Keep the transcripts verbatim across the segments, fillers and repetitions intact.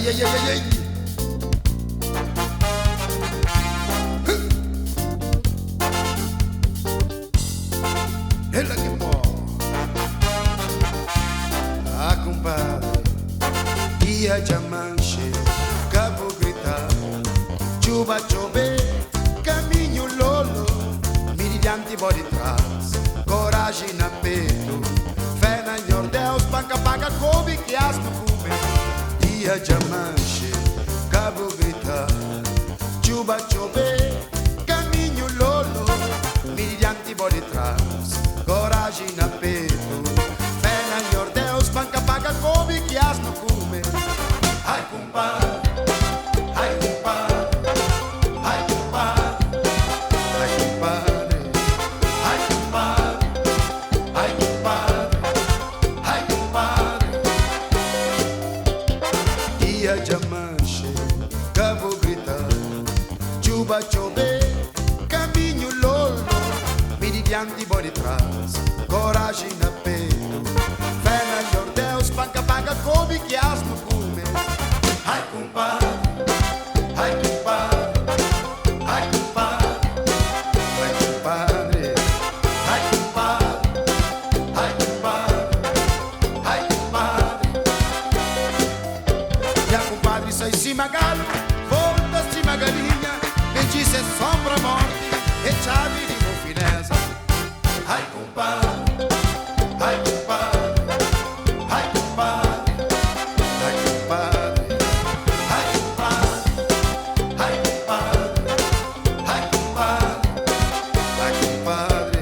Ei, ei, ei, ei. Hela que pó. Ah, compadre. Dia diamante, cabo gritar. Chuva chover, caminho lolo. Miridiante body trás. Coragem na peito. Fé na Nhor Deus, panca paga, coube que asno come. Dia diamante, cabo gritar. Chuva chover, caminho lolo. Miridiante body trás. Coragem na peito. Fé na Nhor Deus, panca paga, coube que asno come. Ai, compadre, ai, compadre, ai, compadre, ai, compadre, ai, compadre, ai, compadre, ai, compadre. Dia diamante, cabo gritar. Chuva chover, caminho lolo. Miridiante body trás. Coragem na peito. Fé na Nhor Deus, panca paga, coube que asno come. Ai, compadre, ai, compadre, ai, compadre, ai, compadre, ai, compadre, ai, compadre, ai, compadre. Minha compadre sai cima galo, volta cima galinha, me disse sombra morte, e chave de confiança. Ai, compadre, ai, compadre, ai, compadre, ai, compadre, ai, compadre, ai, compadre, ai, compadre, ai, compadre.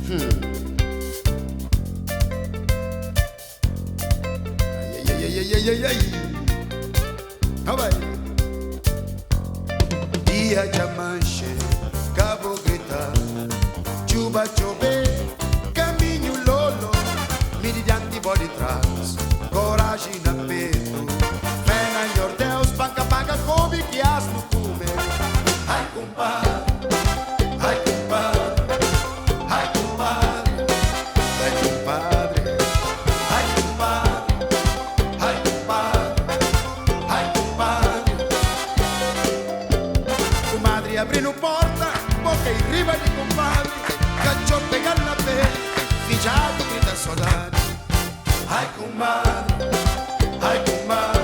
Hum. Ai, ai, ai, ai, ai, ai, ai. Não vai. Dia diamante, cabo gritar. Chuva chover, caminho lolo. Miridiante body trás. Coragem na peito. Fé na Nhor Deus, paga, paga, coube que asno come. Ai, compadre, ai, compadre, ai, compadre, ai, compadre. Porta, boca y riba di compadre, cacho pega en la peli, fichado grita soldado. Ay, compadre, ay, compadre.